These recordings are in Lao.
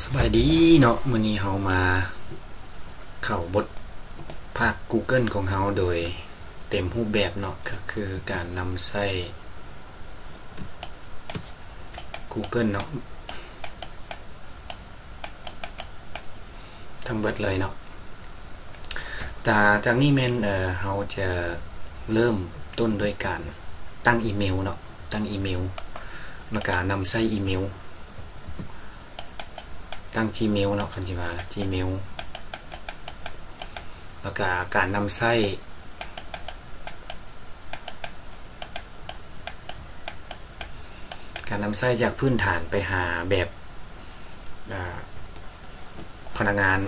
ສະບາຍດີເນາະ, ມື້ນີ້ເຮົາມາເຂົ້າບົດພາກ Google ຂອງເຮົາໂດຍເຕັມຮູບແບບເນາະ, ກໍຄືການນຳໃຊ້ Google ເນາະ ທັງເບິດເລີຍເນາະ. ຈາກນີ້ແມ່ນ ເອີ ເຮົາຈະເລີ່ມຕົ້ນດ້ວຍການຕັ້ງອີເມວເນາະ, ຕັ້ງອີເມວ ແລ້ວກະນຳໃຊ້ອີເມວ ຕັ້ງ Gmail ເນາະ, ຄັນຊິວ່າ Gmail ແລ້ວກະການນຳໃຊ້ ການນຳໃຊ້ຈາກພື້ນຖານໄປຫາແບບ ອາ ພະນັກງານ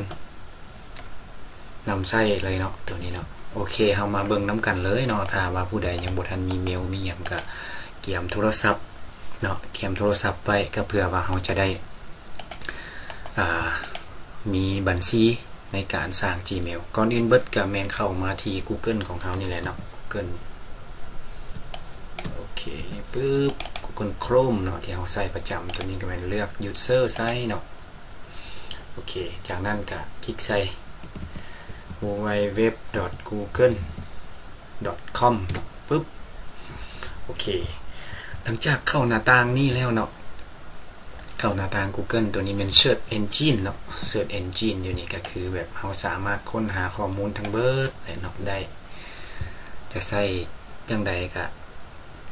ນຳໃຊ້ເລີຍເນາະ ໂຕນີ້ເນາະ. ໂອເຄ ເຮົາມາເບິ່ງນຳກັນເລີຍເນາະ. ຖ້າວ່າຜູ້ໃດຍັງບໍ່ທັນມີເມວມີຫຍັງ ກະກຽມໂທລະສັບເນາະ, ກຽມໂທລະສັບໄວ້ ກໍເພື່ອວ່າເຮົາຈະໄດ້ ອາ ມີບັນຊີໃນການສ້າງ Gmail. ກ່ອນອື່ນເບິດກໍແມ່ນເຂົ້າມາທີ່ Google ຂອງເຮົານີ້ແຫຼະເນາະ, Google. ໂອເຄ ປຶບ Google Chrome ເນາະ ທີ່ເຮົາໃຊ້ປະຈຳ. ໂຕນີ້ກໍແມ່ນເລືອກ User Site ເນາະ. ໂອເຄ ຈາກນັ້ນກໍຄລິກໃສ່ www.google.com ເນາະ ປຶບ. ໂອເຄ ຫຼັງຈາກເຂົ້າໜ້າຕ່າງນີ້ແລ້ວເນາະ, ເຂົ້າໜ້າຕ່າງ Google ໂຕນີ້ແມ່ນ Search Engine ເນາະ, Search Engine ຢູ່ນີ້ກໍຄືແບບເຮົາສາມາດຄົ້ນຫາຂໍ້ມູນທັງເບິດເນາະ ໄດ້. ຈະໃຊ້ຈັ່ງໃດກໍ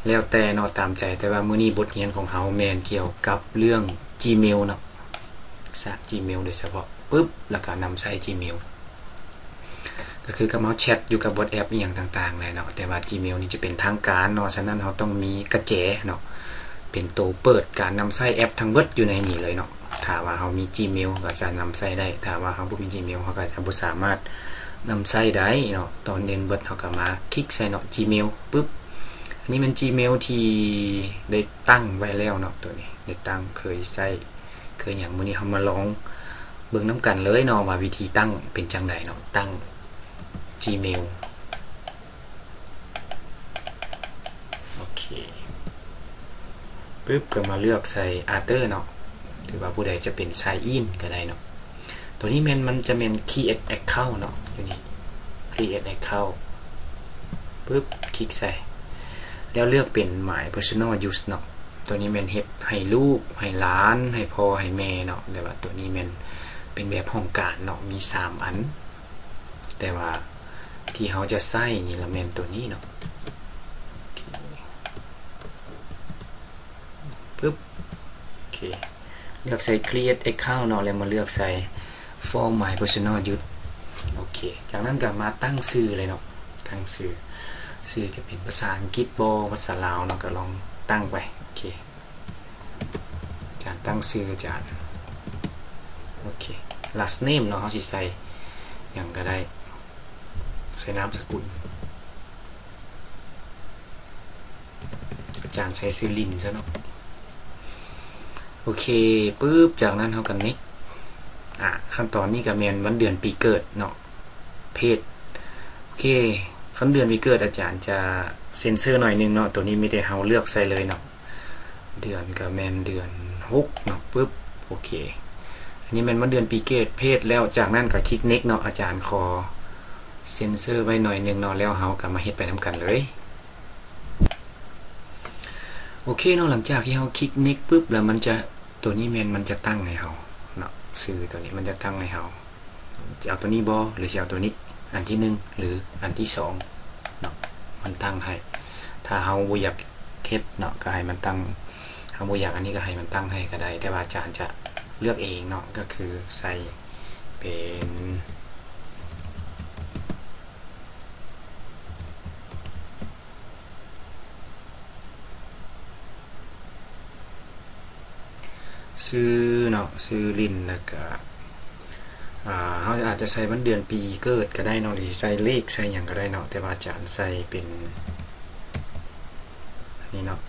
ແລ້ວແຕ່ເນາະ ຕາມໃຈ, ແຕ່ວ່າມື້ນີ້ບົດຮຽນຂອງເຮົາແມ່ນກ່ຽວກັບເລື່ອງ Gmail ເນາະ, ສ້າງ Gmail ໂດຍສະເພາະ ປຶບ ແລ້ວກໍນຳໃຊ້ Gmail ກໍຄືກັບເຮົາແຊັດຢູ່ກັບ WhatsApp ອີ່ຫຍັງຕ່າງໆແຫຼະເນາະ, ແຕ່ວ່າ Gmail ນີ້ຈະເປັນທາງການເນາະ, ສະນັ້ນເຮົາຕ້ອງມີກະແຈເນາະ ເປັນໂຕເປີດການນຳໃຊ້ແອັບທັງເບິດຢູ່ໃນນີ້ເລີຍເນາະ. ຖ້າວ່າເຮົາມີ Gmail ກໍຈະນຳໃຊ້ໄດ້, ຖ້າວ່າເຮົາບໍ່ມີ Gmail ເຮົາກໍຈະບໍ່ສາມາດນຳໃຊ້ໄດ້ເນາະ. ກ່ອນອື່ນເບິດເຮົາກໍມາຄລິກໃສ່ເນາະ Gmail ປຶບ. ອັນນີ້ແມ່ນ Gmail ທີ່ໄດ້ຕັ້ງໄວ້ແລ້ວເນາະ, ໂຕນີ້ໄດ້ຕັ້ງ ເຄີຍໃຊ້ ເຄີຍຫຍັງ. ມື້ນີ້ເຮົາມາລອງເບິ່ງນຳກັນເລີຍເນາະ ວ່າວິທີຕັ້ງເປັນຈັ່ງໃດເນາະ, ຕັ້ງ Gmail. ໂອເຄ ປຶບ ກໍມາເລືອກໃສ່ Other ເນາະ ຫຼືວ່າຜູ້ໃດຈະເປັນ Sign In ກໍໄດ້ເນາະ. ໂຕນີ້ແມ່ນ ມັນຈະແມ່ນ Create Account ເນາະ, ໂຕນີ້ Create Account ປຶບ ຄລິກໃສ່ ແລ້ວເລືອກເປັນ My Personal Use ເນາະ. ໂຕນີ້ແມ່ນເຮັດໃຫ້ລູກ ໃຫ້ຫຼານ ໃຫ້ພໍ່ ໃຫ້ແມ່ເນາະ, ແຕ່ວ່າໂຕນີ້ແມ່ນເປັນແບບຫ້ອງການເນາະ ມີສາມອັນ, ແຕ່ວ່າ ທີ່ເຮົາຈະໃຊ້ນີ້ລະແມ່ນໂຕນີ້ເນາະ. ໂອເຄ ປຶບ ໂອເຄ ເລືອກໃສ່ Create Account ເນາະ ແລ້ວມາເລືອກໃສ່ For My Personal Use. ໂອເຄ ຈາກນັ້ນກໍມາຕັ້ງຊື່ເລີຍເນາະ, ຕັ້ງຊື່ ຊື່ຈະເປັນພາສາອັງກິດບໍ ພາສາລາວເນາະ, ກໍລອງຕັ້ງໄປ. ໂອເຄ ອາຈານຕັ້ງຊື່ອາຈານ. ໂອເຄ Last Name ເນາະ, ເຮົາຊິໃສ່ຫຍັງກໍໄດ້, ໃສ່ນາມສະກຸນ. ອາຈານໃສ່ຊື່ລິນຊະເນາະ. ໂອເຄ ປຶບ ຈາກນັ້ນເຮົາກໍ Next. ອາ ຂັ້ນຕອນນີ້ກໍແມ່ນວັນເດືອນປີເກີດເນາະ, ເພດ. ໂອເຄ ຄັນເດືອນປີເກີດອາຈານຈະເຊັນເຊີໜ້ອຍໜຶ່ງເນາະ, ໂຕນີ້ມີແຕ່ເຮົາເລືອກໃສ່ເລີຍເນາະ. ເດືອນກໍແມ່ນເດືອນຫົກເນາະ, ປຶບ ໂອເຄ ອັນນີ້ແມ່ນວັນເດືອນປີເກີດ ເພດ ແລ້ວຈາກນັ້ນກໍຄລິກ Next ເນາະ. ອາຈານຂໍເຊັນເຊີໄວ້ໜ້ອຍໜຶ່ງເນາະ, ແລ້ວເຮົາກໍມາເຮັດໄປນຳກັນເລີຍ. ໂອເຄເນາະ, ຫຼັງຈາກທີ່ເຮົາຄລິກ Next ປຶບ ແລ້ວມັນຈະ ໂຕນີ້ແມ່ນມັນຈະຕັ້ງໃຫ້ເຮົາເນາະ, ຊື່ໂຕນີ້ມັນຈະຕັ້ງໃຫ້ເຮົາ ຈະເອົາໂຕນີ້ບໍ່ ຫຼືຊິເອົາໂຕນີ້ ອັນທີໜຶ່ງ ຫຼືອັນທີສອງເນາະ, ມັນຕັ້ງໃຫ້. ຖ້າເຮົາບໍ່ຢາກເຮັດເນາະ ກໍໃຫ້ມັນຕັ້ງ, ເຮົາບໍ່ຢາກອັນນີ້ກໍໃຫ້ມັນຕັ້ງໃຫ້ກໍໄດ້, ແຕ່ວ່າອາຈານຈະເລືອກເອງເນາະ, ກໍຄືໃສ່ເປັນ ຊື່ເນາະ, ຊື່ຫຼິ້ນ ແລ້ວກະ ອາ ເຮົາອາດຈະໃສ່ວັນເດືອນປີເກີດກໍໄດ້ເນາະ ຫຼືໃສ່ເລກໃສ່ຫຍັງກໍໄດ້ເນາະ, ແຕ່ວ່າອາຈານໃສ່ເປັນອັນນີ້ເນາະ.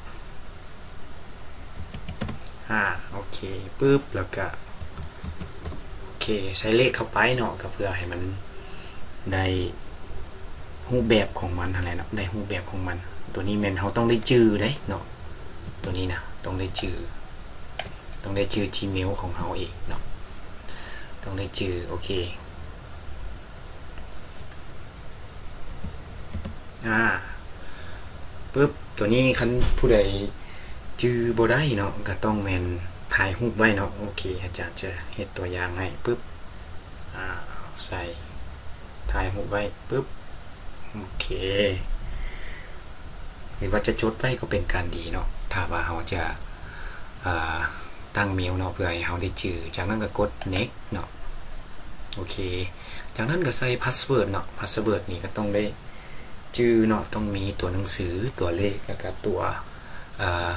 ອາ ໂອເຄ ປຶບ ແລ້ວກະ ໂອເຄ ໃສ່ເລກເຂົ້າໄປເນາະ, ກໍເພື່ອໃຫ້ມັນໄດ້ຮູບແບບຂອງມັນຫັ້ນແຫຼະເນາະ, ໄດ້ຮູບແບບຂອງມັນ. ໂຕນີ້ແມ່ນເຮົາຕ້ອງໄດ້ຈື່ເດ້ເນາະ, ໂຕນີ້ນະ ຕ້ອງໄດ້ຈື່ ຕ້ອງໄດ້ຈື່ Gmail ຂອງເຮົາເອງເນາະ. ຕ້ອງໄດ້ຈື່. ໂອເຄ ອາ ປຶບ ຕົວນີ້ຄັນຜູ້ໃດຈື່ບໍ່ໄດ້ເນາະ ກໍຕ້ອງແມ່ນຖ່າຍຮູບໄວ້ເນາະ. ໂອເຄ ອາຈານຈະເຮັດຕົວຢ່າງໃຫ້. ປຶບ ອາ ໃສ່ ຖ່າຍຮູບໄວ້. ປຶບ ໂອເຄ ຫຼືວ່າຈະຈົດໄວ້ກໍເປັນການດີເນາະ ຖ້າວ່າເຮົາຈະ ອາ ຕັ້ງເມວເນາະ ເພື່ອໃຫ້ເຮົາໄດ້ຈື່. ຈາກນັ້ນກໍກົດ next ເນາະ. ໂອເຄ ຈາກນັ້ນກໍໃສ່ password ເນາະ. password ນີ້ກໍຕ້ອງໄດ້ຈື່ເນາະ ຕ້ອງມີຕົວໜັງສື ຕົວເລກ ແລ້ວກໍຕົວ ອາ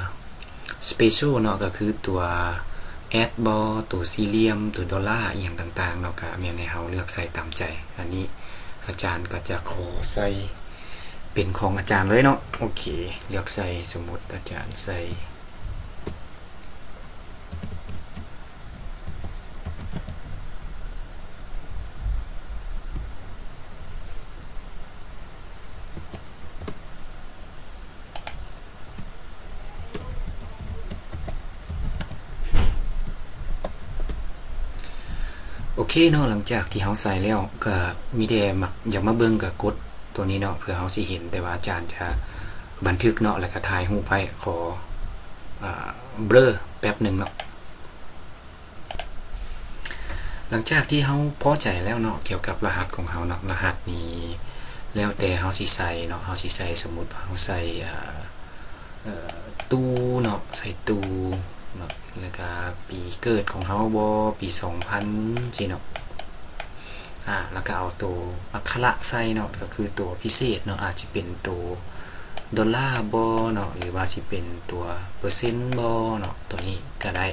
special ເນາະ ກໍຄືຕົວ at ບໍ ຕົວສີ່ຫຼ່ຽມ ຕົວໂດລາ ອີ່ຫຍັງຕ່າງໆເນາະ ກໍແມ່ນໃຫ້ເຮົາເລືອກໃສ່ຕາມໃຈ. ອັນນີ້ອາຈານກໍຈະຂໍໃສ່ເປັນຂອງອາຈານເລີຍເນາະ. ໂອເຄ ເລືອກໃສ່ ສົມມຸດອາຈານໃສ່ ໂອເຄເນາະ ຫຼັງຈາກທີ່ເຮົາໃສ່ແລ້ວ ກໍມີແຕ່ມັກ ຢາກມາເບິ່ງ ກໍກົດຕົວນີ້ເນາະ ເພື່ອເຮົາຊິເຫັນ. ແຕ່ວ່າອາຈານຈະບັນທຶກເນາະ ແລ້ວກໍຖ່າຍຮູບໄວ້. ຂໍ ອາ ເບລີແປັບໜຶ່ງເນາະ. ຫຼັງຈາກທີ່ເຮົາພໍໃຈແລ້ວເນາະ ກ່ຽວກັບລະຫັດຂອງເຮົາເນາະ ລະຫັດນີ້ແລ້ວແຕ່ເຮົາຊິໃສ່ເນາະ. ເຮົາຊິໃສ່ ສົມມຸດວ່າເຮົາໃສ່ ອາ ເອີ ຕູ້ເນາະ ໃສ່ຕູ້ເນາະ ແລ້ວກະປີເກີດຂອງເຮົາບໍ ປີສອງພັນຊີ້ເນາະ. ອາ ແລ້ວກະເອົາໂຕອັກຂະລະໃສ່ເນາະ ກໍຄືໂຕພິເສດເນາະ ອາດຊິເປັນໂຕໂດລາບໍເນາະ ຫຼືວ່າຊິເປັນຕົວເປີເຊັນບໍເນາະ ໂຕນີ້ກະໄດ້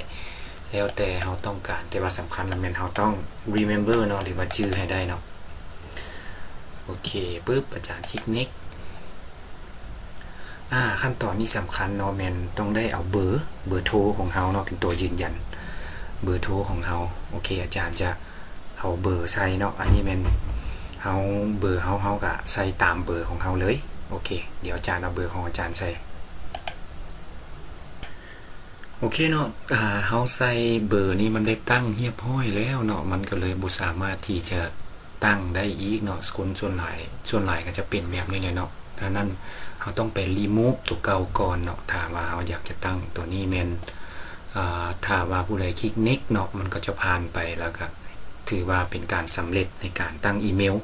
ແລ້ວແຕ່ເຮົາຕ້ອງການ. ແຕ່ວ່າສຳຄັນລະແມ່ນເຮົາຕ້ອງ remember ເນາະ ຫຼືວ່າຈື່ໃຫ້ໄດ້ເນາະ. ໂອເຄ ປຶບ ອາຈານຄລິກ next. ອາ ຂັ້ນຕອນນີ້ສຳຄັນເນາະ ແມ່ນຕ້ອງໄດ້ເອົາເບີ ເບີໂທຂອງເຮົາເນາະ ເປັນຕົວຢືນຢັນເບີໂທຂອງເຮົາ. ໂອເຄ ອາຈານຈະເອົາເບີໃສ່ເນາະ ອັນນີ້ແມ່ນເຮົາ ເບີເຮົາ ເຮົາກະໃສ່ຕາມເບີຂອງເຮົາເລີຍ. ໂອເຄ ດຽວອາຈານເອົາເບີຂອງອາຈານໃສ່. ໂອເຄເນາະ ອາ ເຮົາໃສ່ເບີນີ້ມັນໄດ້ຕັ້ງຮຽບຮ້ອຍແລ້ວເນາະ ມັນກໍເລີຍບໍ່ສາມາດທີ່ຈະຕັ້ງໄດ້ອີກເນາະ. ຄົນສ່ວນຫຼາຍ ສ່ວນຫຼາຍກໍຈະເປັນແບບນີ້ແຫຼະເນາະ. ດັ່ງນັ້ນເຮົາຕ້ອງໄປ remove ຕົວເກົ່າກ່ອນເນາະ ຖ້າວ່າເຮົາຢາກຈະຕັ້ງ. ຕົວນີ້ແມ່ນ ອາ ຖ້າວ່າຜູ້ໃດຄລິກ next ເນາະ ມັນກໍຈະຜ່ານໄປ ແລ້ວກໍຖືວ່າເປັນການສຳເລັດໃນການຕັ້ງອີເມວ.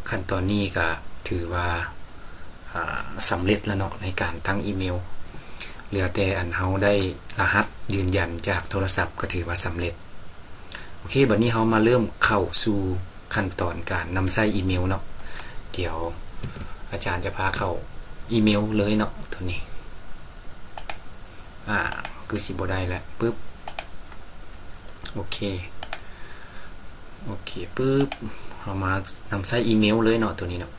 ຂັ້ນຕອນນີ້ກໍຖືວ່າ ອາ ສຳເລັດແລ້ວເນາະ ໃນການຕັ້ງອີເມວ. ເຫຼືອແຕ່ອັນເຮົາໄດ້ລະຫັດຢືນຢັນຈາກໂທລະສັບ ກໍຖືວ່າສຳເລັດ. ໂອເຄ ບັດນີ້ເຮົາມາເລີ່ມເຂົ້າສູ່ຂັ້ນຕອນການນຳໃຊ້ອີເມວເນາະ. ດຽວອາຈານຈະພາເຂົ້າອີເມວເລີຍເນາະ ໂຕນີ້. ອາ ຄືຊິບໍ່ໄດ້ແລ້ວ. ປຶບ ໂອເຄ ໂອເຄ ປຶບ ເຮົາມານຳໃຊ້ອີເມວເລີຍເນາະ ໂຕນີ້ເນາະ.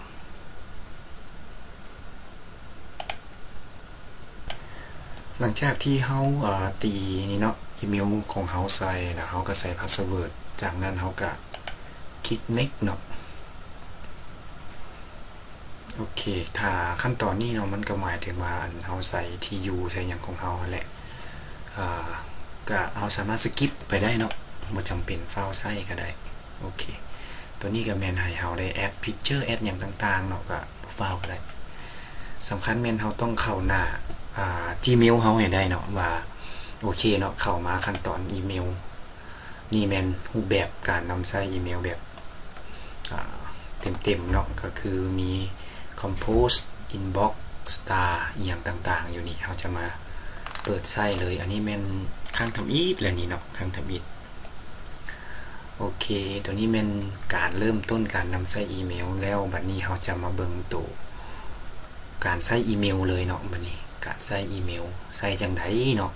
ຫຼັງຈາກທີ່ເຮົາ ອາ ຕີນີ້ເນາະ ອີເມວຂອງເຮົາໃສ່ ແລ້ວເຮົາກໍໃສ່ພາສເວີດ ຈາກນັ້ນເຮົາກໍຄລິກ next ເນາະ. ໂອເຄ ຖ້າຂັ້ນຕອນນີ້ເນາະ ມັນກໍໝາຍເຖິງວ່າ ອັນ ເຮົາໃສ່ທີ່ຢູ່ໃສ່ຫຍັງຂອງເຮົາຫັ້ນແຫຼະ ອາ ກະເຮົາສາມາດ skip ໄປໄດ້ເນາະ ບໍ່ຈຳເປັນຟ້າວໃຊ້ກໍໄດ້. ໂອເຄ ຕົວນີ້ກໍແມ່ນໃຫ້ເຮົາໄດ້ add picture add ຫຍັງຕ່າງໆເນາະ ກໍບໍ່ຟ້າວກໍໄດ້. ສຳຄັນແມ່ນເຮົາຕ້ອງເຂົ້າໜ້າ ອາ Gmail ເຮົາໃຫ້ໄດ້ເນາະ ວ່າ ໂອເຄເນາະ ເຂົ້າມາຂັ້ນຕອນອີເມວ ນີ້ແມ່ນຮູບແບບການນຳໃຊ້ອີເມວແບບ ອາ ເຕັມໆເນາະ ກໍຄືມີ Compose Inbox Star ອີ່ຫຍັງຕ່າງໆຢູ່ນີ້ ເຮົາຈະມາເປີດໃຊ້ເລີຍ. ອັນນີ້ແມ່ນຄັ້ງທຳອິດແຫຼະນີ້ເນາະ ຄັ້ງທຳອິດ. ໂອເຄ ຕົວນີ້ແມ່ນການເລີ່ມຕົ້ນການນຳໃຊ້ອີເມວແລ້ວ. ບັດນີ້ເຮົາຈະມາເບິ່ງໂຕການໃຊ້ອີເມວເລີຍເນາະ. ບັດນີ້ການໃຊ້ອີເມວໃຊ້ຈັ່ງໃດເນາະ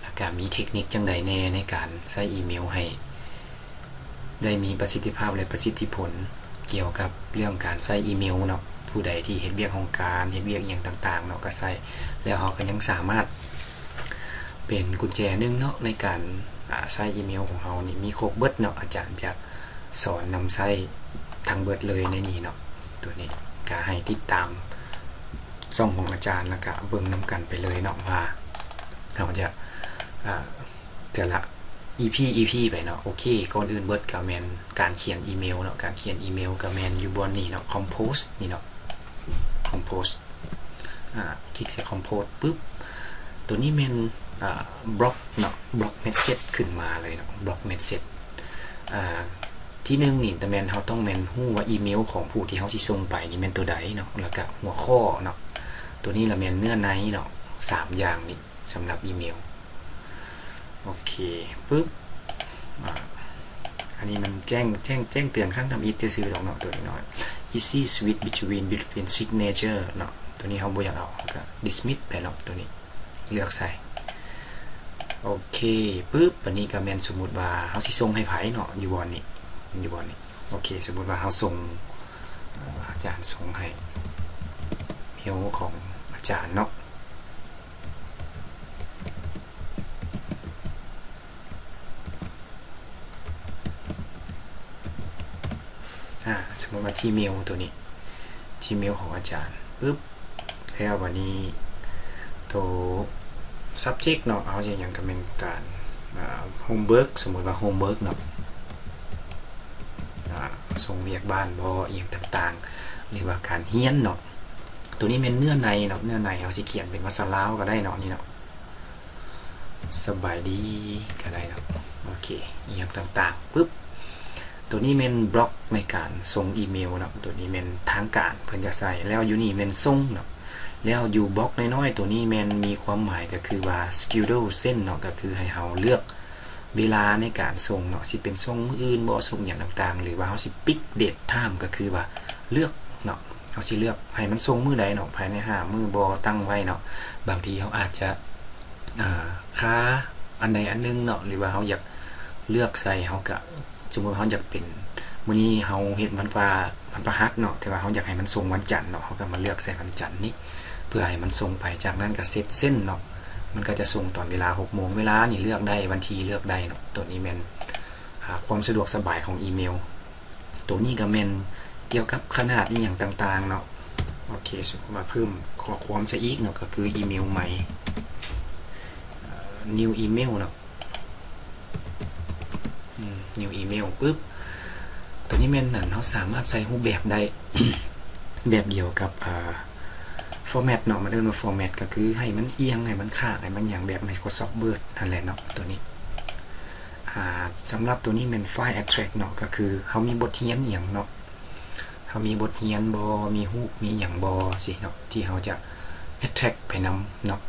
ແລ້ວກະມີເທັກນິກຈັ່ງໃດແດ່ໃນການໃຊ້ອີເມວໃຫ້ໄດ້ມີປະສິດທິພາບ ແລະ ປະສິດທິຜົນ ກ່ຽວກັບເລື່ອງການໃຊ້ອີເມວເນາະ. ຜູ້ໃດທີ່ເຮັດວຽກຫ້ອງການ ເຮັດວຽກອີ່ຫຍັງຕ່າງໆເນາະ ກໍໃຊ້ ແລ້ວເຮົາກໍຍັງສາມາດເປັນກຸນແຈໜຶ່ງເນາະ ໃນການ ອາ ໃຊ້ອີເມວຂອງເຮົານີ້ ມີຄົບເບິດເນາະ. ອາຈານຈະ ສອນນຳໃຊ້ທັງເບິດເລີຍໃນນີ້ເນາະ. ຕົວນີ້ກະໃຫ້ຕິດຕາມຊ່ອງຂອງອາຈານ ແລ້ວກະເບິ່ງນຳກັນໄປເລີຍເນາະ ວ່າເຮົາຈະ ອາ ແຕ່ລະ ອີພີ ອີພີ ໄປເນາະ. ໂອເຄ ກ່ອນອື່ນເບິດກໍແມ່ນການຂຽນອີເມວເນາະ, ການຂຽນອີເມວກໍແມ່ນຢູ່ບ່ອນນີ້ເນາະ, ຄອມໂພສນີ້ເນາະ, ຄອມໂພສ ອາ ຄລິກໃສ່ຄອມໂພສປຶບ ໂຕນີ້ແມ່ນ ອາ ບລັອກເນາະ, ບລັອກເມັດເຊັດຂຶ້ນມາເລີຍເນາະ, ບລັອກເມັດເຊັດ ອາ ທີໜຶ່ງນີ້ແມ່ນເຮົາຕ້ອງແມ່ນຮູ້ວ່າອີເມວຂອງຜູ້ທີ່ເຮົາຊິສົ່ງໄປນີ້ແມ່ນໂຕໃດເນາະ, ແລ້ວກະຫົວຂໍ້ເນາະ, ໂຕນີ້ລະແມ່ນເນື້ອໃນເນາະ, ສາມຢ່າງນີ້ ສຳລັບອີເມວ. ໂອເຄປຶບ ອາ ອັນນີ້ມັນແຈ້ງ ແຈ້ງ ແຈ້ງເຕືອນຄັ້ງທຳອິດຊື່ໆດອກເນາະ, ໂຕນ້ອຍ Easy switch between between signature ເນາະ, ໂຕນີ້ເຮົາບໍ່ຢາກເອົາ ເຮົາກະ dismiss ໄປເນາະ, ໂຕນີ້ເລືອກໃສ່. ໂອເຄປຶບ ບາດນີ້ກະແມ່ນສົມມຸດວ່າເຮົາຊິສົ່ງໃຫ້ໃຜເນາະ, ຢູ່ບ່ອນນີ້ ຢູ່ບ່ອນນີ້. ໂອເຄ ສົມມຸດວ່າເຮົາສົ່ງ ອາ ອາຈານສົ່ງໃຫ້ເມວຂອງອາຈານເນາະ. ອາ ສົມມຸດວ່າ Gmail ໂຕນີ້ Gmail ຂອງອາຈານປຶບ ແລ້ວບາດນີ້ໂຕ subject ເນາະ, ເຮົາຈະຫຍັງ ກໍແມ່ນການ ອາ homework ສົມມຸດວ່າ homework ເນາະ, ອາ ສົ່ງວຽກບ້ານບໍ ອີ່ຫຍັງຕ່າງໆ ຫຼືວ່າການຮຽນເນາະ. ໂຕນີ້ແມ່ນເນື້ອໃນເນາະ, ເນື້ອໃນເຮົາຊິຂຽນເປັນພາສາລາວກໍໄດ້ເນາະ, ນີ້ເນາະ ສະບາຍດີກໍໄດ້ເນາະ. ໂອເຄ ອີ່ຫຍັງຕ່າງໆປຶບ ໂຕນີ້ແມ່ນບລັອກໃນການສົ່ງອີເມວເນາະ, ໂຕນີ້ແມ່ນທາງການເພິ່ນຈະໃຊ້. ແລ້ວຢູ່ນີ້ແມ່ນສົ່ງເນາະ, ແລ້ວຢູ່ບລັອກນ້ອຍໆໂຕນີ້ແມ່ນມີຄວາມໝາຍກໍຄືວ່າ schedule send ເນາະ, ກໍຄືໃຫ້ເຮົາເລືອກເວລາໃນການສົ່ງເນາະ, ຊິເປັນສົ່ງມື້ອື່ນບໍ ສົ່ງຫຍັງຕ່າງໆ ຫຼືວ່າເຮົາຊິ fix date time ກໍຄືວ່າເລືອກເນາະ, ເຮົາຊິເລືອກໃຫ້ມັນສົ່ງມື້ໃດເນາະ, ພາຍໃນຫ້າມື້ບໍ ຕັ້ງໄວ້ເນາະ. ບາງທີເຮົາອາດຈະ ອາ ຄາອັນໃດອັນໜຶ່ງເນາະ ຫຼືວ່າເຮົາຢາກເລືອກໃສ່ ເຮົາກະ ສົມມຸດເຮົາຢາກເປັນ ມື້ນີ້ເຮົາເຮັດວັນພະ ວັນພະຫັດເນາະ, ແຕ່ວ່າເຮົາຢາກໃຫ້ມັນສົ່ງວັນຈັນເນາະ, ເຮົາກະມາເລືອກໃສ່ວັນຈັນນີ້ ເພື່ອໃຫ້ມັນສົ່ງໄປ. ຈາກນັ້ນກະ set send ເນາະ, ມັນກະຈະສົ່ງຕອນເວລາຫົກໂມງ. ເວລານີ້ເລືອກໄດ້, ວັນທີເລືອກໄດ້ເນາະ. ໂຕນີ້ແມ່ນ ອາ ຄວາມສະດວກສະບາຍຂອງອີເມວ. ໂຕນີ້ກະແມ່ນກ່ຽວກັບຂະໜາດອີ່ຫຍັງຕ່າງໆເນາະ. ໂອເຄ ສົມມຸດວ່າເພີ່ມຂໍ້ຄວາມໃສ່ອີກເນາະ, ກໍຄືອີເມວໃໝ່ ເອີ new email ເນາະ, ອືມ new email ປຶບ ໂຕນີ້ແມ່ນ ອັນ ເຮົາສາມາດໃສ່ຮູບແບບໄດ້ ແບບດຽວກັບ ອາ format ເນາະ, ມັນເອີ້ນວ່າ format ກໍຄືໃຫ້ມັນອຽງ ໃຫ້ມັນຄ້າງ ໃຫ້ມັນຫຍັງ ແບບ Microsoft Word ຫັ້ນແຫຼະເນາະ. ໂຕນີ້ ອາ ສຳລັບໂຕນີ້ແມ່ນ file attract ເນາະ, ກໍຄືເຮົາມີບົດຮຽນອີ່ຫຍັງເນາະ, ເຮົາມີບົດຮຽນບໍ ມີຮູບ ມີຫຍັງບໍ ຊີ້ເນາະ, ທີ່ເຮົາຈະ attract ໄປນຳເນາະ.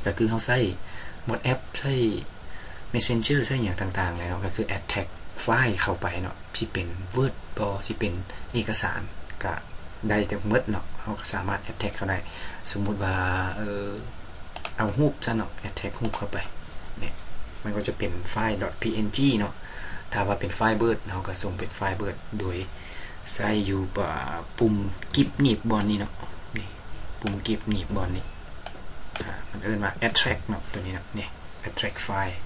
ກໍຄືເຮົາໃຊ້ WhatsApp ໃຊ້ Messenger ໃຊ້ຫຍັງຕ່າງໆແຫຼະເນາະ, ກໍຄື attract file ເຂົ້າໄປເນາະ, ຊິເປັນ Word ບໍ ຊິເປັນເອກະສານ ກະ ໄດ້ແຕ່ໝົດເນາະ, ເຮົາກໍສາມາດ attract ເຂົ້າໄດ້. ສົມມຸດວ່າ ເອີ ເອົາຮູບຊະເນາະ, attract ຮູບເຂົ້າໄປ ນີ້ ມັນກໍຈະເປັນ file dot png ເນາະ. ຖ້າວ່າເປັນ file Word ເຮົາກໍສົ່ງເປັນ file Word ໂດຍໃຊ້ຢູ່ ອາ ປຸ່ມກິບໜີບບ່ອນນີ້ເນາະ, ນີ້ ປຸ່ມກິບໜີບບ່ອນນີ້ ອາ ມັນເອີ້ນວ່າ attract ເນາະ, ໂຕນີ້ເນາະ, ນີ້ attract file.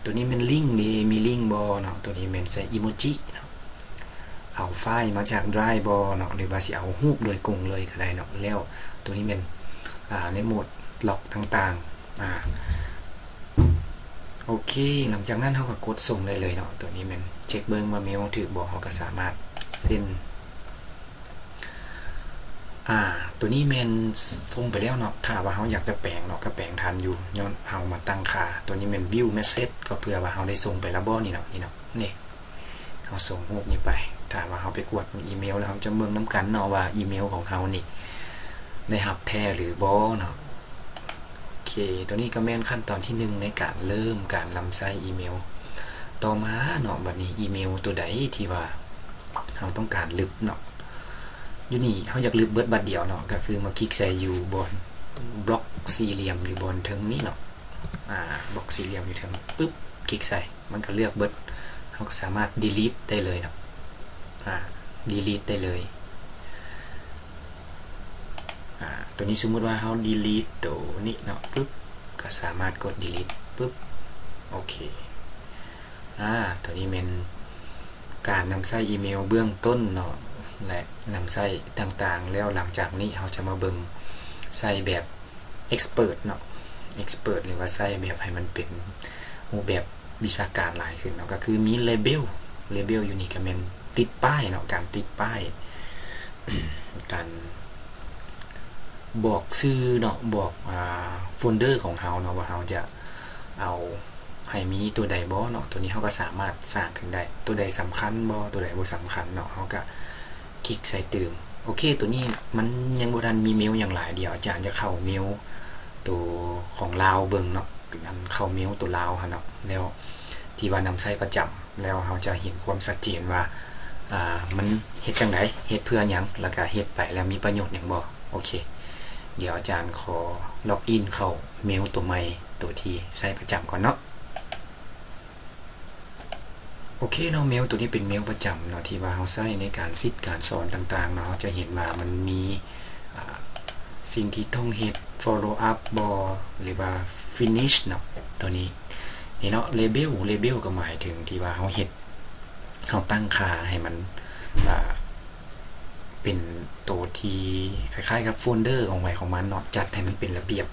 ໂຕນີ້ແມ່ນ link ເດ ມີ link ບໍເນາະ, ໂຕນີ້ແມ່ນໃສ່ emoji ເນາະ. ເອົາໄຟລ໌ມາຈາກ Drive ບໍເນາະ ຫຼືວ່າຊິເອົາຮູບໂດຍກົງເລີຍກໍໄດ້ເນາະ. ແລ້ວໂຕນີ້ແມ່ນ ອາ ໃນໂໝດລັອກຕ່າງໆ ອາ ໂອເຄ. ຫຼັງຈາກນັ້ນເຮົາກໍກົດສົ່ງໄດ້ເລີຍເນາະ. ໂຕນີ້ແມ່ນເຊັກເບິ່ງວ່າເມວຖືກບໍ່, ເຮົາກໍສາມາດເຊັນ ອາ ໂຕນີ້ແມ່ນສົ່ງໄປແລ້ວເນາະ. ຖ້າວ່າເຮົາຢາກຈະແປງເນາະ ກໍແປງທັນຢູ່ ຍ້ອນເຮົາມາຕັ້ງຄ່າ. ໂຕນີ້ແມ່ນ View Message ກໍເພື່ອວ່າເຮົາໄດ້ສົ່ງໄປແລ້ວບໍ່ນີ້ເນາະ, ນີ້ເນາະ. ນີ້ ເຮົາສົ່ງຮູບນີ້ໄປ. ຖ້າວ່າເຮົາໄປກວດເບິ່ງອີເມວ ແລ້ວເຮົາຈະເບິ່ງນຳກັນເນາະວ່າອີເມວຂອງເຮົານີ້ໄດ້ຮັບແທ້ຫຼືບໍ່ເນາະ. ໂອເຄ ໂຕນີ້ກໍແມ່ນຂັ້ນຕອນທີໜຶ່ງໃນການເລີ່ມການນຳໃຊ້ອີເມວ. ຕໍ່ມາເນາະ ບັດນີ້ອີເມວໂຕໃດທີ່ວ່າເຮົາຕ້ອງການລຶບເນາະ. ຢູ່ນີ້ເຮົາຢາກລຶບເບິດບັດດຽວເນາະ, ກໍຄືມາຄລິກໃສ່ຢູ່ບ່ອນບລັອກສີ່ຫຼ່ຽມຢູ່ບ່ອນເທິງນີ້ເນາະ. ອາ ບລັອກສີ່ຫຼ່ຽມຢູ່ເທິງປຶບ ຄລິກໃສ່ ມັນກໍເລືອກເບິດ. ເຮົາກໍສາມາດ delete ໄດ້ເລີຍເນາະ, ອາ delete ໄດ້ເລີຍ. ອາ ໂຕນີ້ສົມມຸດວ່າເຮົາ delete ໂຕນີ້ເນາະ ປຶບ ກໍສາມາດກົດ delete ປຶບ ໂອເຄ. ອາ ໂຕນີ້ແມ່ນການນຳໃຊ້ອີເມວເບື້ອງຕົ້ນເນາະ ແລະ ນຳໃຊ້ຕ່າງໆ. ແລ້ວຫຼັງຈາກນີ້ເຮົາຈະມາເບິ່ງໃຊ້ແບບ expert ເນາະ, expert ຫຼືວ່າໃຊ້ແບບໃຫ້ມັນເປັນຮູບແບບ ວິຊາການຫຼາຍຂຶ້ນເນາະ ກໍຄືມີ label, label ຢູ່ນີ້ກໍແມ່ນຕິດປ້າຍເນາະ ການຕິດປ້າຍ ການບອກຊື່ເນາະ ບອກ ອ່າ ໂຟນເດີຂອງເຮົາເນາະ ວ່າເຮົາຈະເອົາໃຫ້ມີຕົວໃດບໍ່ເນາະ ຕົວນີ້ເຮົາກໍສາມາດສ້າງຂຶ້ນໄດ້ ຕົວໃດສຳຄັນບໍ່ ຕົວໃດບໍ່ສຳຄັນເນາະ ເຮົາກໍ ຄລິກໃສ່ຕື່ມ. ໂອເຄ ຕົວນີ້ມັນຍັງບໍ່ທັນມີເມວຫຍັງຫຼາຍ ດຽວອາຈານຈະເຂົ້າເມວຕົວຂອງລາວເບິ່ງເນາະ ເປັນອັນເຂົ້າເມວຕົວລາວຫັ້ນເນາະ ແລ້ວທີ່ວ່ານຳໃຊ້ປະຈຳ ແລ້ວເຮົາຈະເຫັນຄວາມຊັດເຈນວ່າ ອ່າ ມັນເຮັດຈັ່ງໃດ ເຮັດເພື່ອຫຍັງ ແລ້ວກະເຮັດໄປແລ້ວມີປະໂຫຍດຫຍັງບໍ່. ໂອເຄ ດຽວອາຈານຂໍລັອກອິນເຂົ້າເມວຕົວໃໝ່ ຕົວທີ່ໃຊ້ປະຈຳກ່ອນເນາະ. ໂອເຄເນາະ ເມວຕົວນີ້ເປັນເມວປະຈຳເນາະ ທີ່ວ່າເຮົາໃຊ້ໃນການສິດການສອນຕ່າງໆເນາະ ເຮົາຈະເຫັນວ່າມັນມີ ອ່າ ສິ່ງທີ່ຕ້ອງເຮັດ follow up ບໍ່ ຫຼືວ່າ finish ເນາະ ຕົວນີ້ ນີ້ເນາະ label, label ກໍໝາຍເຖິງທີ່ວ່າເຮົາເຮັດ ເຮົາຕັ້ງຄ່າໃຫ້ມັນ ອ່າ ເປັນໂຕທີ່ຄ້າຍໆກັບໂຟນເດີຂອງໃຜຂອງມັນເນາະ ຈັດໃຫ້ມັນເປັນລະບຽບ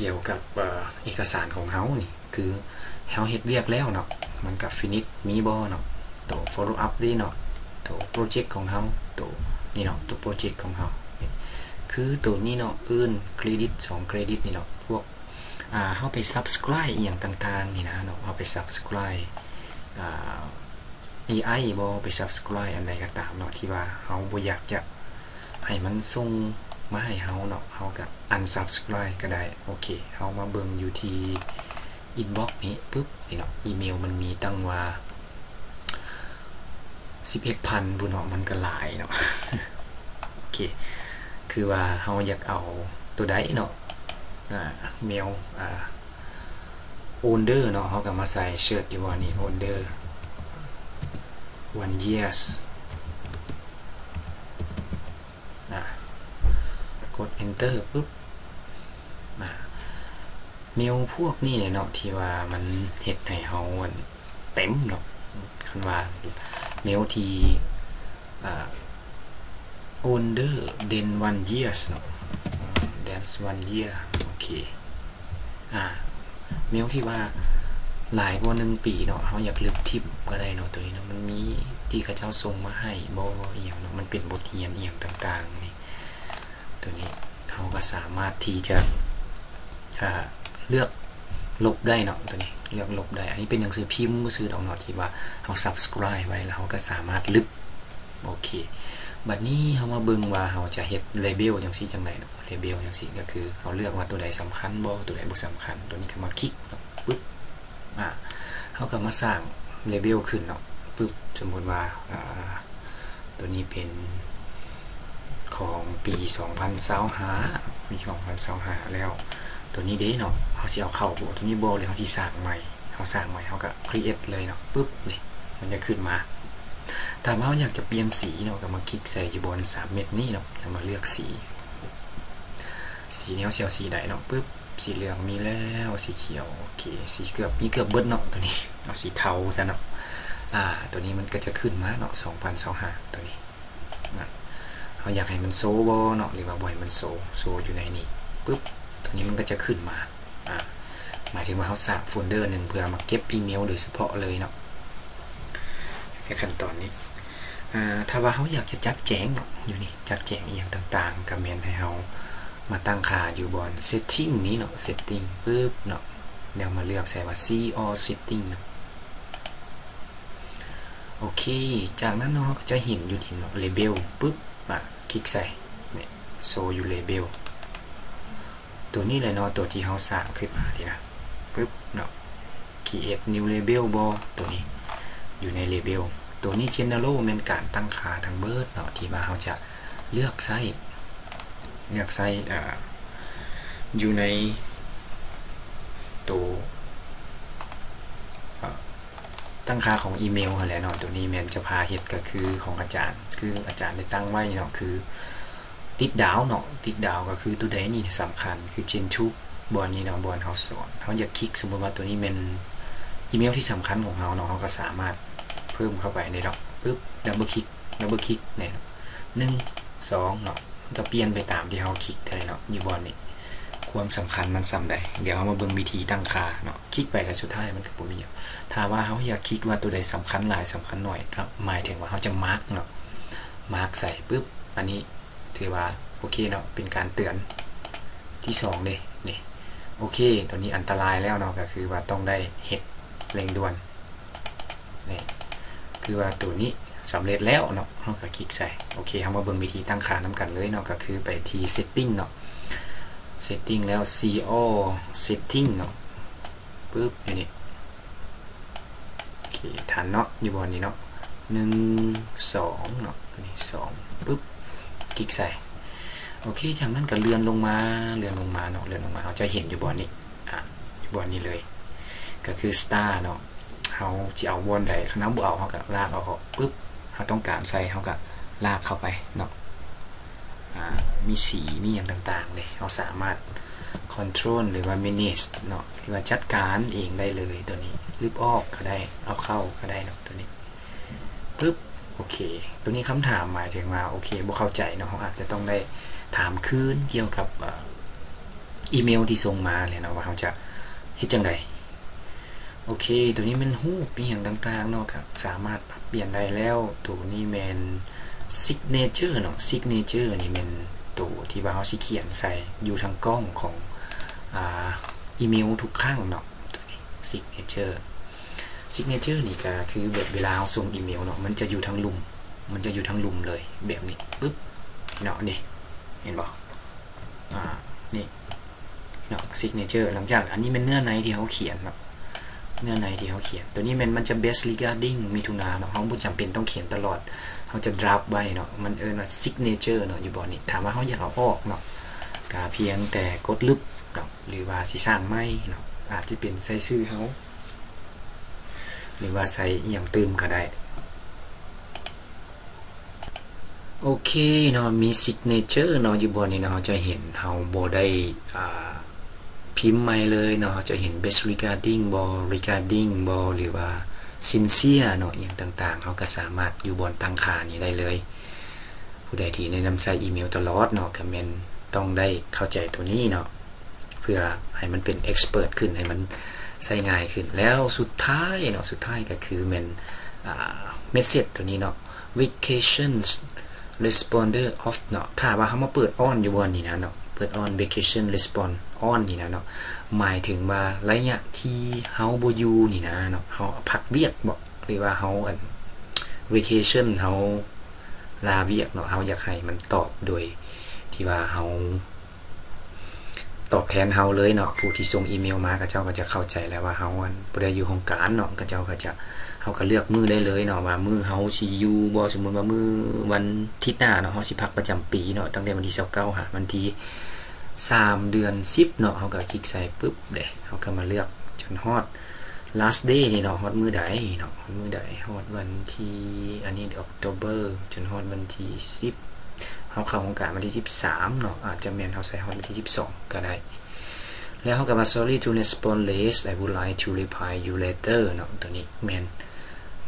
ກ່ຽວກັບ ເອີ ເອກະສານຂອງເຮົານີ້ ຄືເຮົາເຮັດວຽກແລ້ວເນາະ ມັນກະ finish ມີບໍ່ເນາະ ໂຕ follow up ເດ້ເນາະ ໂຕ project ຂອງເຮົາ ໂຕນີ້ເນາະ ໂຕ project ຂອງເຮົາ ຄືໂຕນີ້ເນາະ earn credit ສອງ credit ນີ້ເນາະ ພວກ ອ່າ ເຮົາໄປ subscribe ອີ່ຫຍັງຕ່າງໆນີ້ນະເນາະ ເຮົາໄປ subscribe ອ່າ ເອໄອ ບໍ່ ໄປ subscribe ອັນໃດກໍຕາມເນາະ ທີ່ວ່າເຮົາບໍ່ຢາກຈະ ໃຫ້ມັນສົ່ງມາໃຫ້ເຮົາເນາະ ເຮົາກໍ unsubscribe ກໍໄດ້. ໂອເຄ ເຮົາມາເບິ່ງຢູ່ທີ່ inbox ນີ້ປຶບ ນີ້ເນາະ ອີເມວມັນມີຕັ້ງວ່າ ສິບເອັດພັນພຸ້ນເນາະ ມັນກໍຫຼາຍເນາະ. ໂອເຄ ຄືວ່າເຮົາຢາກເອົາຕົວໃດເນາະ ອາ ເມວ ອາ order ເນາະ ເຮົາກໍມາໃສ່ search ຢູ່ບ່ອນນີ້ order one years ນະ ກົດ enter ປຶບ ນະ ເມວພວກນີ້ແຫຼະເນາະ ທີ່ວ່າມັນເຮັດໃຫ້ເຮົາອັນເຕັມເນາະ ຄັນວ່າເມວທີ່ ອ່າ older than one years ເນາະ than one year ໂອເຄ ອ່າ ເມວທີ່ວ່າຫຼາຍກວ່າໜຶ່ງປີເນາະ ເຮົາຢາກລຶບຖິ້ມກໍໄດ້ເນາະ ຕົວນີ້ເນາະ ມັນມີທີ່ເຂົາເຈົ້າສົ່ງມາໃຫ້ບໍ່ ອີ່ຫຍັງເນາະ ມັນເປັນບົດຮຽນອີ່ຫຍັງຕ່າງໆນີ້ ຕົວນີ້ເຮົາກໍສາມາດທີ່ຈະ ອ່າ ເລືອກລົບໄດ້ເນາະ ຕົວນີ້ເລືອກລົບໄດ້ ອັນນີ້ເປັນໜັງສືພິມຊື່ໆດອກເນາະ ທີ່ວ່າເຮົາ subscribe ໄວ້ ແລ້ວເຮົາກໍສາມາດລຶບ ໂອເຄ ບັດນີ້ເຮົາມາເບິ່ງວ່າເຮົາຈະເຮັດ label ຈັ່ງຊີ້ຈັ່ງໃດເນາະ label ຈັ່ງຊີ້ກໍຄືເຮົາເລືອກວ່າຕົວໃດສຳຄັນບໍ່ ຕົວໃດບໍ່ສຳຄັນ ຕົວນີ້ກໍມາຄລິກເນາະ ປຶບ ອ່າ ເຮົາກໍມາສ້າງ label ຂຶ້ນເນາະ ປຶບ ສົມມຸດວ່າ ອ່າ ຕົວນີ້ເປັນຂອງປີສອງພັນຊາວຫ້າ ປີສອງພັນຊາວຫ້າ ແລ້ວຕົວນີ້ເດ້ເນາະ ເຮົາຊິເອົາເຂົ້າບໍ່ ຕົວນີ້ບໍ່ເລີຍ ເຮົາຊິສ້າງໃໝ່ ເຮົາສ້າງໃໝ່ ເຮົາກໍ create ເລີຍເນາະ ປຶບ ນີ້ ມັນຈະຂຶ້ນມາ ຖ້າວ່າເຮົາຢາກຈະປ່ຽນສີເນາະ ກໍມາຄລິກໃສ່ຢູ່ບ່ອນສາມເມັດນີ້ເນາະ ແລ້ວມາເລືອກສີ ສີແນວ ຊິເອົາສີໃດເນາະ ປຶບ ສີເຫຼືອງມີແລ້ວ ສີຂຽວ ໂອເຄ ສີເກືອບ ມີເກືອບເບິດເນາະ ຕົວນີ້ ເອົາສີເທົາຊະເນາະ ອ່າ ຕົວນີ້ມັນກໍຈະຂຶ້ນມາເນາະ ສອງພັນຊາວຫ້າ ຕົວນີ້ ນະ ເຮົາຢາກໃຫ້ມັນໂຊບໍ່ເນາະ ຫຼືວ່າບໍ່ໃຫ້ມັນໂຊ ໂຊຢູ່ໃນນີ້ ປຶບ ຕົວນີ້ມັນກໍຈະຂຶ້ນມາ ອ່າ ໝາຍເຖິງວ່າເຮົາສ້າງໂຟນເດີໜຶ່ງເພື່ອມາເກັບອີເມວໂດຍສະເພາະເລີຍເນາະ ໃນຂັ້ນຕອນນີ້ ອ່າ ຖ້າວ່າເຮົາຢາກຈະຈັດແຈງເນາະ ຢູ່ນີ້ ຈັດແຈງອີ່ຫຍັງຕ່າງໆ ກໍແມ່ນໃຫ້ເຮົາມາຕັ້ງຄ່າຢູ່ບ່ອນ setting ນີ້ເນາະ setting ປຶບເນາະ ແລ້ວມາເລືອກໃສ່ວ່າ see all setting ເນາະ ໂອເຄ ຈາກນັ້ນເນາະ ເຮົາກໍຈະເຫັນຢູ່ທີ່ເນາະ label ປຶບ ມາຄລິກໃສ່ ນີ້ ໂຊຢູ່ label ຕົວນີ້ແຫຼະເນາະ ຕົວທີ່ເຮົາສ້າງຂຶ້ນມານີ້ນະ ປຶບເນາະ create new label ບໍ່ ຕົວນີ້ ຢູ່ໃນ label ຕົວນີ້ general ແມ່ນການຕັ້ງຄ່າທັງເບິດເນາະ ທີ່ວ່າເຮົາຈະເລືອກໃຊ້ ເລືອກໃຊ້ ອ່າ ຢູ່ໃນໂຕ ອ່າ ຕັ້ງຄ່າຂອງອີເມວຫັ້ນແຫຼະເນາະ ຕົວນີ້ແມ່ນຈະພາເຮັດກໍຄືຂອງອາຈານ ຄືອາຈານໄດ້ຕັ້ງໄວ້ເນາະ ຄືຕິດດາວເນາະ ຕິດດາວກໍຄືຕົວໃດນີ້ສຳຄັນ ຄື Gentube ບ່ອນນີ້ເນາະ ບ່ອນເຮົາສອນ ເຮົາຢາກຄລິກ ສົມມຸດວ່າຕົວນີ້ແມ່ນອີເມວທີ່ສຳຄັນຂອງເຮົາເນາະ ເຮົາກໍສາມາດເພີ່ມເຂົ້າໄປໄດ້ເນາະ ປຶບ double click double click ນີ້ເນາະ ໜຶ່ງ ສອງ ເນາະ ມັນກໍປ່ຽນໄປຕາມທີ່ເຮົາຄລິກໄດ້ເນາະ ຢູ່ບ່ອນນີ້ ກ ຄວາມສຳຄັນມັນສ່ຳໃດ. ດຽວເຮົາມາເບິ່ງວິທີຕັ້ງຄ່າເນາະ. ຄລິກໄປແລ້ວສຸດທ້າຍມັນກໍບໍ່ມີຫຍັງ. ຖ້າວ່າເຮົາຢາກຄລິກວ່າໂຕໃດສຳຄັນຫຼາຍສຳຄັນໜ້ອຍ ກໍໝາຍເຖິງວ່າເຮົາຈະມາກເນາະ, ມາກໃສ່ປຶບ ອັນນີ້ຖືວ່າໂອເຄເນາະ, ເປັນການເຕືອນທີສອງເດ້. ນີ້ ໂອເຄ ໂຕນີ້ອັນຕະລາຍແລ້ວເນາະ, ກໍຄືວ່າຕ້ອງໄດ້ເຮັດເລັ່ງດ່ວນ. ນີ້ ຄືວ່າໂຕນີ້ສຳເລັດແລ້ວເນາະ, ເຮົາກໍຄລິກໃສ່. ໂອເຄ ເຮົາມາເບິ່ງວິທີຕັ້ງຄ່ານຳກັນເລີຍເນາະ, ກໍຄືໄປທີ່ setting ເນາະ, setting ແລ້ວ see all setting ເນາະ, ປຶບ ຢູ່ນີ້. ໂອເຄ ທັນເນາະ, ຢູ່ບ່ອນນີ້ເນາະ, ໜຶ່ງ ສອງ ເນາະ, ຕົວນີ້ ສອງ ປຶບ ຄລິກໃສ່. ໂອເຄ ຈາກນັ້ນກໍເລື່ອນລົງມາ ເລື່ອນລົງມາເນາະ, ເລື່ອນລົງມາ ເຮົາຈະເຫັນຢູ່ບ່ອນນີ້ ອາ ຢູ່ບ່ອນນີ້ເລີຍ ກໍຄື star ເນາະ. ເຮົາຊິເອົາບ່ອນໃດ, ຄັນເຮົາບໍ່ເອົາ ເຮົາກໍລາກເອົາອອກປຶບ, ເຮົາຕ້ອງການໃສ່ ເຮົາກໍລາກເຂົ້າໄປເນາະ. ອາ ມີສີ ມີຫຍັງຕ່າງໆເດ້, ເຮົາສາມາດ control ຫຼືວ່າ manage ເນາະ, ຫຼືວ່າຈັດການເອງໄດ້ເລີຍ. ຕົວນີ້ລຶບອອກກໍໄດ້, ເອົາເຂົ້າກໍໄດ້ເນາະ, ຕົວນີ້ ປຶບ ໂອເຄ. ຕົວນີ້ຄຳຖາມໝາຍເຖິງວ່າ ໂອເຄ ບໍ່ເຂົ້າໃຈເນາະ, ເຮົາອາດຈະຕ້ອງໄດ້ຖາມຄືນກ່ຽວກັບ ເອີ ອີເມວທີ່ສົ່ງມາແຫຼະເນາະ ວ່າເຮົາຈະເຮັດຈັ່ງໃດ. ໂອເຄ ຕົວນີ້ແມ່ນຮູບອີ່ຫຍັງຕ່າງໆເນາະ, ກໍສາມາດປັບປ່ຽນໄດ້ແລ້ວ. ຕົວນີ້ແມ່ນ signature ເນາະ, signature ນີ້ແມ່ນໂຕທີ່ວ່າເຮົາຊິຂຽນໃສ່ຢູ່ທາງກ້ອງຂອງ ອາ ອີເມວທຸກຄັ້ງເນາະ. ຕົວນີ້ signature signature ນີ້ກໍຄືແບບເວລາເຮົາສົ່ງອີເມວເນາະ, ມັນຈະຢູ່ທາງລຸ່ມ, ມັນຈະຢູ່ທາງລຸ່ມເລີຍ ແບບນີ້ ປຶບ ເນາະ. ນີ້ ເຫັນບໍ່? ອາ ນີ້ເນາະ signature. ຫຼັງຈາກ ອັນນີ້ແມ່ນເນື້ອໃນທີ່ເຮົາຂຽນເນາະ, ເນື້ອໃນທີ່ເຮົາຂຽນ. ຕົວນີ້ແມ່ນ ມັນຈະ best regarding ມິຖຸນາເນາະ, ເຮົາບໍ່ຈຳເປັນຕ້ອງຂຽນຕະຫຼອດ, ເຮົາຈະ drop ໄວ້ເນາະ, ມັນເອີ້ນວ່າ signature ເນາະ. ຢູ່ບ່ອນນີ້ ຖ້າວ່າເຮົາຢາກເອົາອອກເນາະ ກໍພຽງແຕ່ກົດລຶບເນາະ, ຫຼືວ່າຊິສ້າງໃໝ່ເນາະ, ອາດຈະເປັນໃສ່ຊື່ເຮົາ ຫຼືວ່າໃສ່ອີ່ຫຍັງຕື່ມກໍໄດ້. ໂອເຄເນາະ, ມີ signature ເນາະ, ຢູ່ບ່ອນນີ້ເນາະ ເຮົາຈະເຫັນ ເຮົາບໍ່ໄດ້ ອາ ພິມໃໝ່ເລີຍເນາະ, ເຮົາຈະເຫັນ best regarding ບໍ່ regarding ບໍ່ ຫຼືວ່າ sincere ເນາະ, ອີ່ຫຍັງຕ່າງໆ ເຮົາກໍສາມາດຢູ່ບ່ອນຕັ້ງຄ່ານີ້ໄດ້ເລີຍ. ຜູ້ໃດທີ່ແນະນຳໃຊ້ອີເມວຕະຫຼອດເນາະ ກໍແມ່ນຕ້ອງໄດ້ເຂົ້າໃຈຕົວນີ້ເນາະ ເພື່ອໃຫ້ມັນເປັນ expert ຂຶ້ນ, ໃຫ້ມັນໃຊ້ງ່າຍຂຶ້ນ. ແລ້ວສຸດທ້າຍເນາະ, ສຸດທ້າຍກໍຄືແມ່ນ ອາ message ຕົວນີ້ເນາະ, vacations responder off ເນາະ. ຖ້າວ່າເຮົາມາເປີດ on ຢູ່ບ່ອນນີ້ນະເນາະ, ເປີດ on vacation respond on ນີ້ນະເນາະ, ໝາຍເຖິງວ່າໄລຍະທີ່ເຮົາບໍ່ຢູ່ນີ້ນະເນາະ, ເຮົາພັກວຽກບໍ ຫຼືວ່າເຮົາ ອັນ vacation ເຮົາລາວຽກເນາະ, ເຮົາຢາກໃຫ້ມັນຕອບໂດຍທີ່ວ່າເຮົາ ຕອບແທນເຮົາເລີຍເນາະ. ຜູ້ທີ່ສົ່ງອີເມວມາ ເຂົາເຈົ້າກໍຈະເຂົ້າໃຈແລ້ວວ່າເຮົາ ອັນ ບໍ່ໄດ້ຢູ່ຫ້ອງການເນາະ, ເຂົາເຈົ້າກໍຈະ ເຮົາກໍເລືອກມື້ໄດ້ເລີຍເນາະ ວ່າມື້ເຮົາຊິຢູ່ບໍ່. ສົມມຸດວ່າມື້ວັນທິດໜ້າເນາະ, ເຮົາຊິພັກປະຈຳປີເນາະ, ຕັ້ງແຕ່ວັນທີຊາວເກົ້າຫາວັນທີສາມ ເດືອນສິບເນາະ. ເຮົາກໍຄລິກໃສ່ປຶບເດ້, ເຮົາກໍມາເລືອກຈົນຮອດ last day ນີ້ເນາະ, ຮອດມື້ໃດເນາະ, ຮອດມື້ໃດ, ຮອດວັນທີ ອັນນີ້ October ຈົນຮອດວັນທີສິບ. ເຮົາເຂົ້າໂຄງການວັນທີສິບສາມເນາະ, ອາດຈະແມ່ນເຮົາໃສ່ຮອດວັນທີສິບສອງກໍໄດ້. ແລ້ວເຮົາກໍມາ Sorry to respond late, I would like to reply you later ເນາະ. ຕົວນີ້ແມ່ນ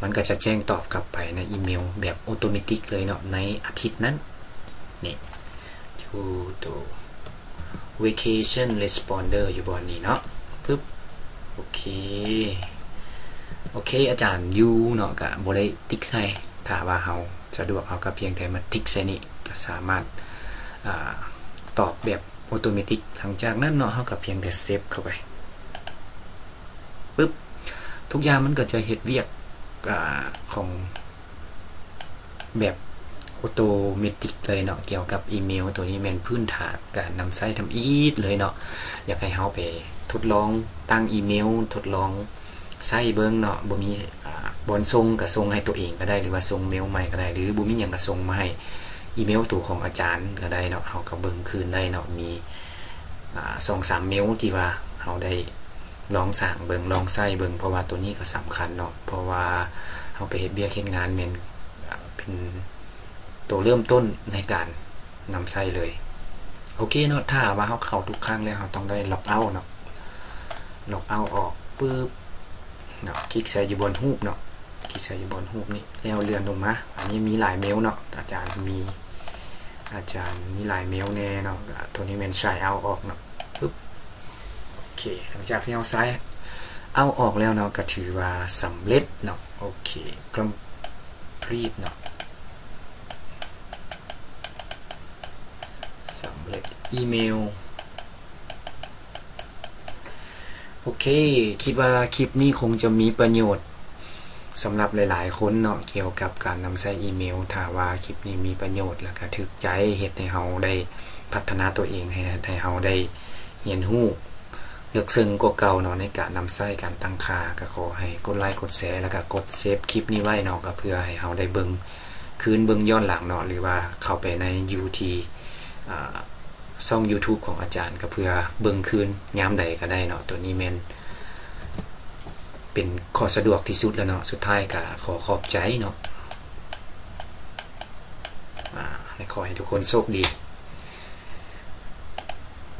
ມັນກໍຈະແຈ້ງຕອບກັບໄປໃນອີເມວແບບ automatic ເລີຍເນາະ ໃນອາທິດນັ້ນ. ນີ້ to the vacation responder ຢູ່ບ່ອນນີ້ເນາະ. ປຶບ ໂອເຄ ໂອເຄ ອາຈານຢູ່ເນາະ ກະບໍ່ໄດ້ຕິກໃສ່. ຖ້າວ່າເຮົາສະດວກ ເຮົາກະພຽງແຕ່ມາຕິກໃສ່ນີ້ ກະສາມາດ ອາ ຕອບແບບ automatic. ຫຼັງຈາກນັ້ນເນາະ ເຮົາກະພຽງແຕ່ເຊບເຂົ້າໄປ ປຶບ ທຸກຢ່າງມັນກໍຈະເຮັດວຽກ ອາ ຂອງແບບໂອໂຕເມຕິກເລີຍເນາະ. ກ່ຽວກັບອີເມວໂຕນີ້ແມ່ນພື້ນຖານການນຳໃຊ້ທຳອິດເລີຍເນາະ. ຢາກໃຫ້ເຮົາໄປທົດລອງຕັ້ງອີເມວ ທົດລອງໃຊ້ເບິ່ງເນາະ. ບໍ່ມີ ອາ ບ່ອນສົ່ງກໍສົ່ງໃຫ້ໂຕເອງກໍໄດ້ ຫຼືວ່າສົ່ງເມວໃໝ່ກໍໄດ້ ຫຼືບໍ່ມີຫຍັງກໍສົ່ງມາໃຫ້ອີເມວໂຕຂອງອາຈານກໍໄດ້ເນາະ. ເຮົາກໍເບິ່ງຄືນໄດ້ເນາະ ມີ ອາ ສອງສາມເມວທີ່ວ່າເຮົາໄດ້ ລອງສ້າງເບິ່ງ ລອງໃຊ້ເບິ່ງ ເພາະວ່າໂຕນີ້ກໍສຳຄັນເນາະ ເພາະວ່າເຮົາໄປເຮັດວຽກເຮັດງານແມ່ນ ເປັນໂຕເລີ່ມຕົ້ນໃນການນຳໃຊ້ເລີຍ. ໂອເຄເນາະ ຖ້າວ່າເຮົາເຂົ້າທຸກຄັ້ງແລ້ວ ເຮົາຕ້ອງໄດ້ລັອກເອົາເນາະ ລັອກເອົາອອກປຶບເນາະ ຄລິກໃສ່ຢູ່ບ່ອນຮູບເນາະ ຄລິກໃສ່ຢູ່ບ່ອນຮູບນີ້ ແລ້ວເລື່ອນລົງມາ. ອັນນີ້ມີຫຼາຍເມວເນາະ ອາຈານມີ ອາຈານມີຫຼາຍເມວແນ່ເນາະ ໂຕນີ້ແມ່ນໄຊເອົາອອກເນາະ ປຶບ ເຄ ຫຼັງຈາກທີ່ເຮົາໃຊ້ເອົາອອກແລ້ວເນາະ ກໍຖືວ່າສຳເລັດເນາະ. ໂອເຄ complete ເນາະ ສຳເລັດອີເມວ. ໂອເຄ ຄິດວ່າຄລິບນີ້ຄົງຈະມີປະໂຫຍດສຳລັບຫຼາຍໆຄົນເນາະ ກ່ຽວກັບການນຳໃຊ້ອີເມວ. ຖ້າວ່າຄລິບນີ້ມີປະໂຫຍດ ແລ້ວກະຖືກໃຈ ເຮັດໃຫ້ເຮົາໄດ້ພັດທະນາຕົວເອງ ໃຫ້ ໃຫ້ເຮົາໄດ້ຮຽນຮູ້ເລິກເຊິ່ງກວ່າເກົ່າເນາະ ໃນການນຳໃຊ້ການຕັ້ງຄ່າ. ກໍຂໍໃຫ້ກົດໄລກົດແຊ ແລ້ວກະກົດເຊບຄລິບນີ້ໄວ້ເນາະ ກໍເພື່ອໃຫ້ເຮົາໄດ້ເບິ່ງຄືນ ເບິ່ງຍ້ອນຫຼັງເນາະ ຫຼືວ່າເຂົ້າໄປໃນ YouTube ອາ ຊ່ອງ YouTube ຂອງອາຈານ ກໍເພື່ອເບິ່ງຄືນຍາມໃດກໍໄດ້ເນາະ. ໂຕນີ້ແມ່ນເປັນຂໍ້ສະດວກທີ່ສຸດແລ້ວເນາະ. ສຸດທ້າຍກໍຂໍຂອບໃຈເນາະ ອາ ແລະ ຂໍໃຫ້ທຸກຄົນໂຊກດີ.